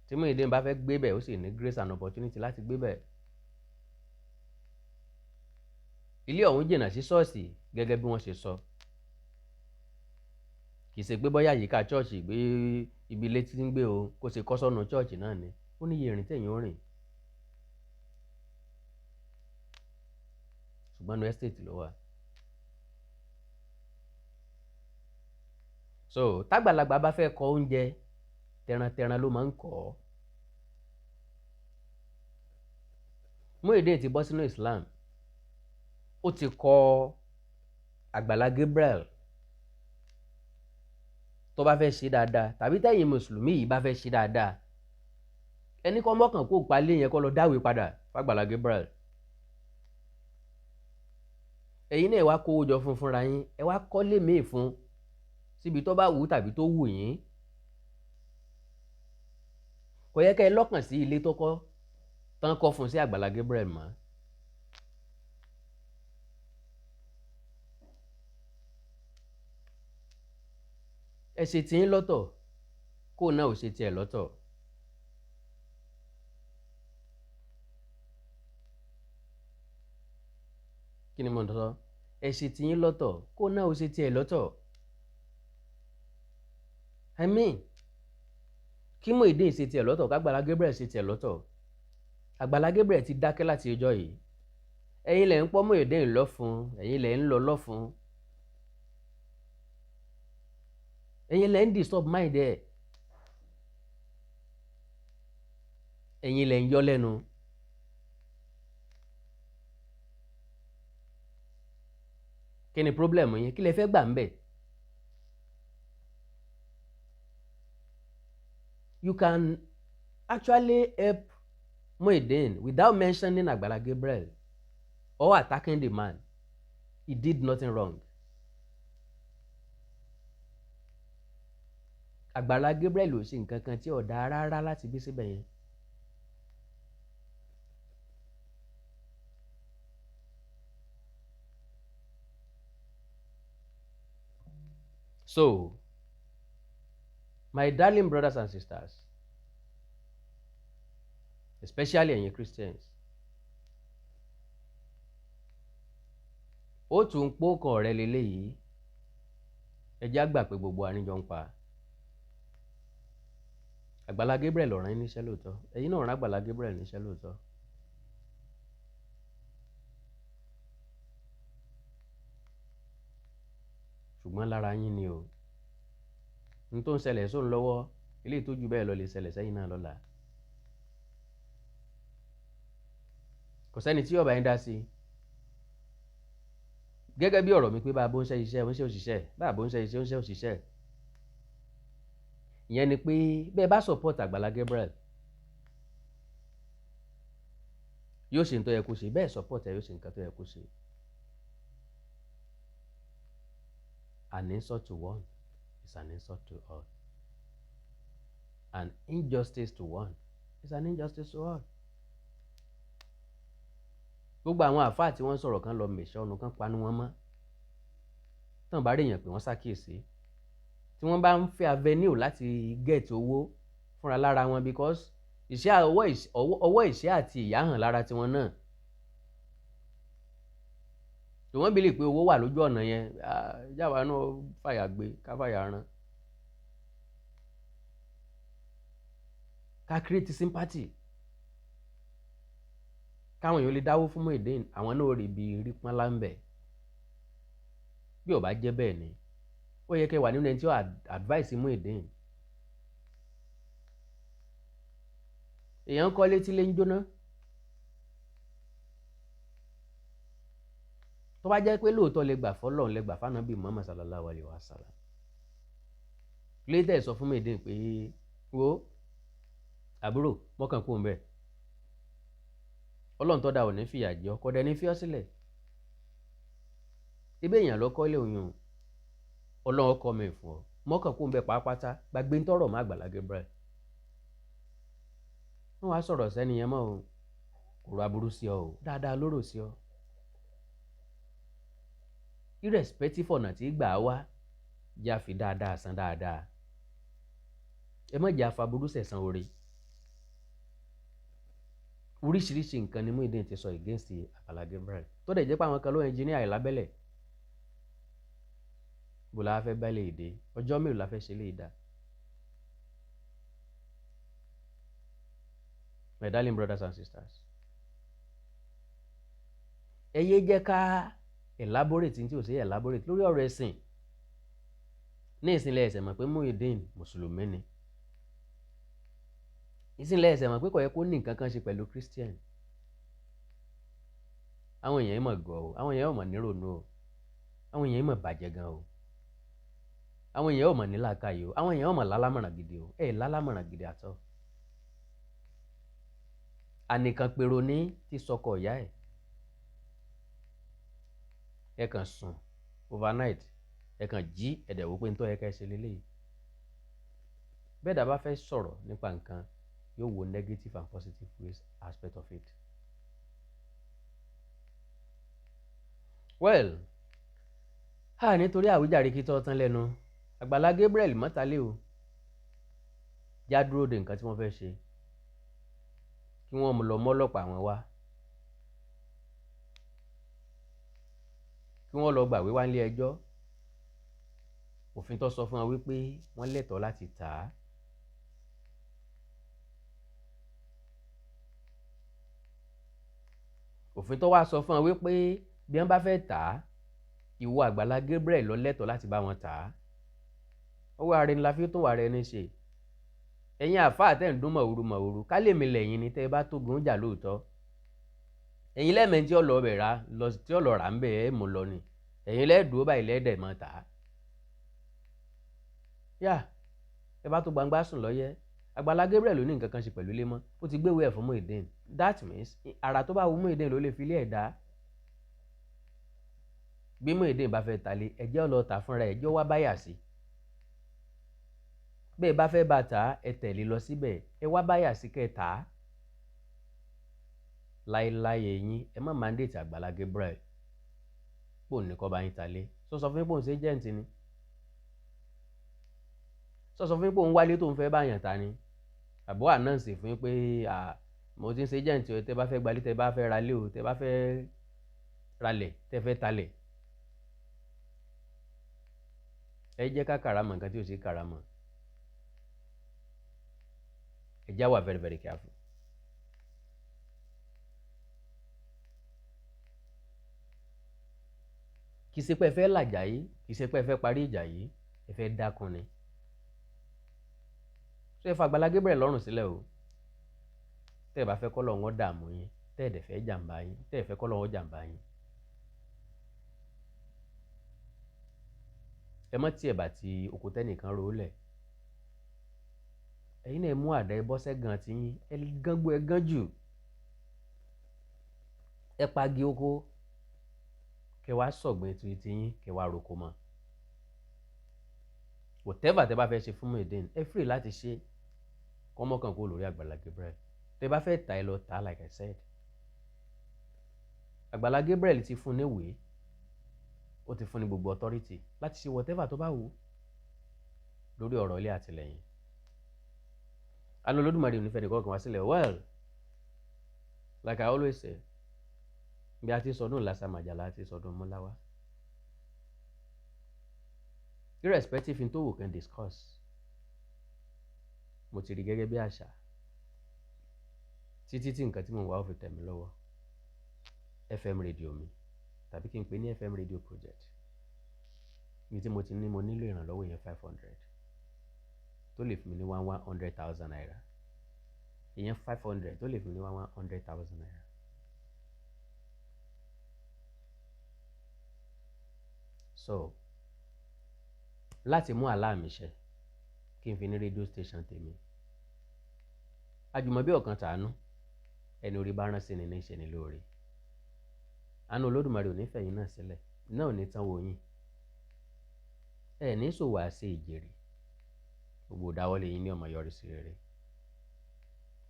Tí Muyideen bá fẹ́ gbé bẹ̀, ó sì ní grace and opportunity láti gbé bẹ̀. Ilé ọ̀hún jìnnà sí ṣọ́ọ̀ṣì gẹ́gẹ́ bí wọ́n ṣe sọ. Kì í ṣe pé bóyá àyíká ṣọ́ọ̀ṣì gbé ibi ilé tí ń gbé o, kó ṣe kọ́ sọ́nà ṣọ́ọ̀ṣì náà ni. Ó ní iye ìrìn tẹ̀yìn ó rìn, ṣùgbọ́n ní estate ló wà. So tágbàlagbà bá fẹ́ kọ oúnjẹ, tẹrantẹran ló máa ń kọ́ ọ́. Muyideen ti bọ́ sínú Islam, ó ti kọ Àgbàlá Gabriel. Tó bá fẹ́ ṣe dáadáa, tàbí tẹ̀yin mùsùlùmí yìí bá fẹ́ ṣe dáadáa, ẹni kọ́ mọ́kàn kó palẹ̀ yẹn, kó lọ dáwé padà fàgbàlá Gabriel. Ẹ̀yin náà wá kówó jọ fún fúnra yín, ẹ wá kọ́lé míì fún síbi tó bá wù ú tàbí tó wù yín. Kò yẹ kẹ́ ẹ lọ́kàn sí ilé tó kọ́ tán kọ́ fún sí Àgbàlá Gabriel mọ́. Ẹ ṣe tiyín lọ́tọ̀, kó náà ò ṣe tiẹ̀ lọ́tọ̀. Kí ni mo ń sọ? Ẹ ṣe tiyín lọ́tọ̀, kó náà ò ṣe tiẹ̀ lọ́tọ̀. I mean, kí Muyideen ṣe tiẹ̀ lọ́tọ̀, k'Àgbàlá Gabriel ṣe tiẹ̀ lọ́tọ̀. Àgbàlá Gabriel ti dákẹ́ láti ọjọ́ yìí. Ẹ̀yin lẹ̀ ń pọ́ Muyideen lọ́fun, ẹ̀yin lẹ̀ ń lọ lọ́fun. Ẹ̀yin lẹ́ ń disturb mind ẹ̀, ẹ̀yin lẹ́ ń yọ lẹ́nu. Kí ni problem yín? Kí lẹ fẹ́ gbà ń bẹ̀? You can actually help Muyideen without mentioning Agbala Gabriel or attacking the man. He did nothing wrong. Àgbàlá Gabriel ò ṣe nǹkan kan tí ò dáa rárá láti bí síbẹ̀ yẹn. So, my darling brothers and sisters, especially ẹ̀yin Christians, ó tún pó kan ọ̀rẹ́ leléyìí. Ẹ jẹ́ á gbà pé gbogbo àríjọ ń pa. Àgbàlá Gabriel ọ̀ràn yín níṣẹ́ lóòótọ́, ẹ̀yin náà rán Àgbàlá Gabriel níṣẹ́ lóòótọ́. Ṣùgbọ́n lára yín ni o. N tó ń ṣẹlẹ̀ sóun lọ́wọ́, eléyìí tó ju bẹ́ẹ̀ lọ lè ṣẹlẹ̀ sẹ́yìn náà lọ́la. Kò sẹ́ni tí yóò bá yín dá sí i. Gẹ́gẹ́ bí ọ̀rọ̀ mi pé bá a bó ń ṣe iṣẹ́, ó ń ṣe òṣìṣẹ́, bá a bó ń ṣe iṣẹ́, ó ń ṣe òṣìṣẹ́. Ìyẹn ni pé bẹ́ẹ̀ bá support Àgbàlá Gabriel, yóò ṣe nǹkan tó yẹ kó ṣe, bẹ́ẹ̀ support ẹ, yóò ṣe nǹkan tó yẹ kó ṣe. An insult to one is an insult to all. An injustice to one is an injustice to all. Gbogbo àwọn àfáà tí wọ́n sọ̀rọ̀ kan lọ mèṣọ́ ọ̀nà kan panu wọn mọ́. Tán bá rí èèyàn pé wọ́n ṣàkíyèsí. Tí wọ́n bá ń fẹ́ avenue láti get owó fúnra lára wọn, because ìṣẹ́ ọwọ́ ìṣẹ́ àti ìyà hàn lára tiwọn náà. Tí wọ́n believe pé owó wà lójú ọ̀nà yẹn, jáwa náà fàyà gbé ká fàyà rán. Ká create sympathy. Káwọn èèyàn lè dáwó fún Muyideen, àwọn náà rí ibi rí pọ́nlá ń bẹ̀. Bí ó bá jẹ́ bẹ́ẹ̀ ni, ó yẹ kẹ́ wà nínú ẹni tí ó advice Muyideen. Èèyàn ń kọ́lé tí ilé ń jóná. Tó bá jẹ́ pé lóòótọ́ lẹ gbà fọ́lọ́run, lẹ gbà f'Ànábì Muhammad sallallahu alaihi wasallam. Létẹ̀ sọ fún Muyideen pé wo àbúrò mọ́kàn kúrò ńbẹ̀. Ọlọ́run tó dá ò ní fìyà jẹ ọ́, kò dẹ̀ ní fi ọ́ sílẹ̀. Ibẹ̀ èèyàn ló kọ́lé oyún, Ọlọ́run kọ́ mi fún ọ. Mọ́kàn kúrò ńbẹ̀ pàápàá, gbàgbé ń tọrọ mọ́ Àgbàlá Gabriel. Wọ́n wá sọ̀rọ̀ sẹ́ni yẹn mọ́ o, kò ro aburú sí ọ o, dáadáa ló rò sí ọ. Irrespective ọ̀nà tí gbà á wá, jẹ́ àfi dáadáa san dáadáa. Ẹ má jẹ́ àfàburú sẹ̀san oore. Oríṣiríṣi nǹkan ni Muyideen ti sọ against Àgbàlá Gabriel. Tó dẹ̀ jẹ́ pé àwọn kan ló engineer ẹ̀ lábẹ́lẹ̀. Bó la fẹ́ bá lè dé, ọjọ́ mélòó la fẹ́ ṣe lè dá. My darling brothers and sisters, ẹ yé jẹ́ ká elaborate tí ò sí elaborate lórí ọ̀rọ̀ ẹ̀sìn. Ní ìsìnlẹ̀ ẹ̀sẹ̀ mọ̀ pé Muyideen Mùsùlùmí ni. Ìsìnlẹ̀ ẹ̀sẹ̀ mọ̀ pé kò yẹ kó ní nǹkan kan ṣe pẹ̀lú Christian. Àwọn èèyàn mọ̀ gọ̀ o, àwọn èèyàn mọ̀ nírònú o, àwọn èèyàn mọ̀ bàjẹ́ gan o, àwọn èèyàn mọ̀ nílàkàyè o, àwọn èèyàn mọ̀ lálámọ̀ràn gidi o, ẹ̀ lálámọ̀ràn gidi àtọ́. Ànìkàn pèrò ní ti sọkọ ìyá ẹ̀. Ẹ kàn sùn overnight, ẹ kàn jí ẹ̀dẹ̀ wò pé ń tọ́ ẹ ká ẹ ṣe léléyìí. Bẹ́ẹ̀ dà bá fẹ́ sọ̀rọ̀ nípa nǹkan, yóò wo negative and positive ways aspect of it. Well, a nítorí àwíjàre kí tọ́ tán lẹ́nu, Àgbàlá Gabriel mọ́tàlẹ́ o. Já dúró de nǹkan tí wọ́n fẹ́ ṣe. Kí wọ́n lọ mọ́ ọlọ́pàá wọn wá. Kí wọ́n lọ gbàwé wá nílé ẹjọ́. Òfin tó sọ fún wọn wípé wọ́n lẹ́tọ̀ọ́ láti tà á. Òfin tó wá sọ fún wọn wípé bí wọ́n bá fẹ́ tà á, ìwọ Àgbàlá Gabriel ló lẹ́tọ̀ọ́ láti bá wọn tà á. Ọwọ́ ara ẹni la fi tún wà rẹ ní ṣe. Ẹ̀yin àáfàá tẹ̀ ń dún mọ̀wúrú mọ̀wúrú, ká lèmi lẹ́yìn ni tẹ́ ẹ bá tó gun jà lóòótọ́. Ẹ̀yin lẹ́mẹ̀ẹ́ tí ọ̀lọ́ bẹ̀ rà lọ, tí ọ̀lọ́ rà ń bẹ̀ ẹ́ mú lọ ni. Ẹ̀yin lẹ́ẹ̀dúró báyìí lẹ́ẹ̀dẹ̀ mọ́ tà á. Yá ẹ bá tó gbangba sùn lọ́yẹ́. Àgbàlá Gabriel ló ní nǹkan kan ṣe pẹ̀lú ilé mọ́. Ó ti gbéwèé ẹ̀ fún Muyideen. That means àrà tó bá wù Muyideen ló lè fi ilé ẹ̀ dá. Bí Muyideen bá fẹ́ talé, ẹ̀jẹ̀ ó lọ tà fúnra ẹ̀, ẹ̀jẹ̀ ó wá báyà sí. Bẹ́ẹ̀ bá fẹ́ bá tà á, ẹ tẹ̀lé lọ síbẹ̀, ẹ wá báyà sí kẹ́ ẹ tà á. Láéláé ẹ̀yin, ẹ má mandate Àgbàlá Gabriel pò ní kọ́ bá yín talé. Sọ sọ fún yín pò ń ṣe agent ni. Sọ sọ fún yín pò ń wálé tó ń fẹ́ báyàn ta ni. Àbọ̀ announce fún yín pé mo ti ń ṣe agent o, tẹ́ bá fẹ́ gbalé, tẹ́ bá fẹ́ ralé o, tẹ́ bá fẹ́ ralẹ̀, tẹ́ fẹ́ talẹ̀. Ẹ jẹ́ ká karamọ̀ nǹkan tí ò sí karamọ̀. Ẹ já wà very very careful. Kì í ṣe pé ẹ fẹ́ làjà yìí, kì í ṣe pé ẹ fẹ́ parí ìjà yìí, ẹ fẹ́ dákun ni. Ṣé ẹ fa Àgbàlá Gabriel lọ́rùn sílẹ̀ o? Tẹ́ ẹ bá fẹ́ kọ́ lọ́wọ́ dààmú yín, tẹ́ ẹ dẹ̀ fẹ́ jàǹbá yín, tẹ́ ẹ fẹ́ kọ́ lọ́wọ́ jàǹbá yín. Ẹ má tiẹ̀ bá ti oko tẹ́nìkan ro lẹ̀. Ẹ̀yin náà ẹ mú àdá ẹ bọ́sẹ̀ gan ti yín, ẹ gángbó ẹ gán jù. Ẹ pagi oko, kẹ wá sọ̀gbìn ti yín, kẹ wá roko mọ́. Whatever tẹ bá fẹ́ ṣe fún Muyideen, ẹ free láti ṣe. Kọ́mọ́kàn kó lórí Àgbàlá Gabriel. Tẹ bá fẹ́ tà ẹ lọ tà, like I said. Àgbàlá Gabriel ti fún níwèé, ó ti fún ní gbogbo authority láti ṣe whatever tó bá wù lórí ọ̀rọ̀ ilé àtìlẹ́yìn. Àánú Olódùmarè ò ní fẹ́ nìkan kan wá sílẹ̀. Well, like I always say, bí a ti sọdún làṣàmàjà la ti sọdún múláwá. Irrespective in tó wù can discuss, mo ti rí gẹ́gẹ́ bí àṣà títí tí nǹkan tí mo wá ò fi tẹ̀ mí lọ́wọ́. FM radio mi, tàbí kí n pè ní FM radio project ní tí mo ti ní mo nílò ìrànlọ́wọ́ yẹn 500 tó lè fún mi ní 100,000 naira. Ìyẹn 500 tó lè fún mi ní 100,000 naira. So láti mú àlá mi ṣẹ, kí n fi ní radio station tèmi. Àjùmọ̀bí ọ̀kan tàánú, ẹni orí bá rán sí ni ní ṣe ni lóore. Àánú Olódùmarè ò ní fẹ̀yìn náà sílẹ̀, náà ò ní tán wo yín. Ẹ ní ṣòwò àṣẹ ìjèrè, gbogbo ìdáwọ́lé yín ní ọmọ yọrí sí rere.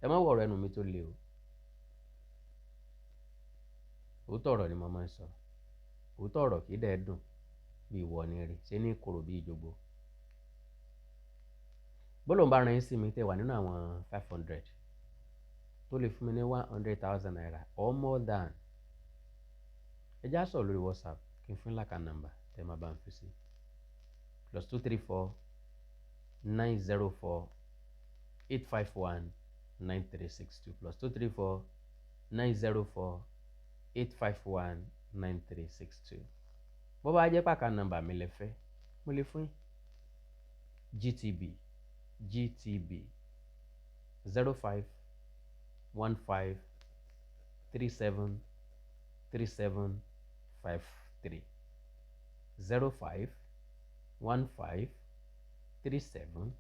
Ẹ má wọ̀rọ̀ ẹnu mi tó le o. Òótọ́ ọ̀rọ̀ ni mo máa ń sọ. Òótọ́ ọ̀rọ̀ kì í dẹ̀ dùn bí ìwọ ni rí, ṣé ní korò bí ìjogbo. Bọ́lọ̀ ń bá ran yín sí mi tẹ́ wà nínú àwọn 500 tó lè fún mi ní 100,000 naira or more than. Ẹ já sọ̀rọ̀ lórí WhatsApp kí n fún láka nọ́mbà tẹ́ máa bá ń fi sí. +234 904 851 9362 +234 904 851 9362. Bó bá jẹ́ pàkà nọ́mbà mi lẹ fẹ́, mo lè fún yín. GTB GTB 05 15 37 37 53 05 15 37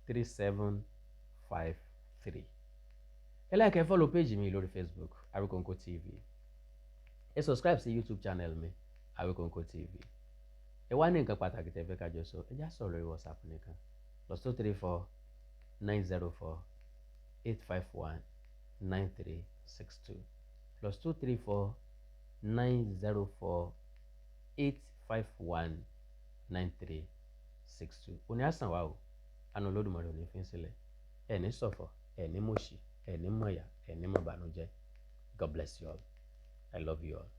37 53. Ẹ like, ẹ follow page mi lórí Facebook, Awikonko TV. Ẹ subscribe sí YouTube channel mi, Awikonko TV. Ẹ wá ní nǹkan pàtàkì tẹ́ fẹ́ ká jọ sọ, ẹ já sọ̀rọ̀ lórí WhatsApp nìkan. +234 904 851 9362 +234 904 851 9362. Òní àsàn wa o, àánú Olódùmarè ò ní fi ń sílẹ̀. Ẹ ní ṣọ̀fọ̀, ẹ ní mọ̀ṣì, ẹ ní mọ̀yà, ẹ ní mọ̀bànújẹ́. God bless you all. I love you all.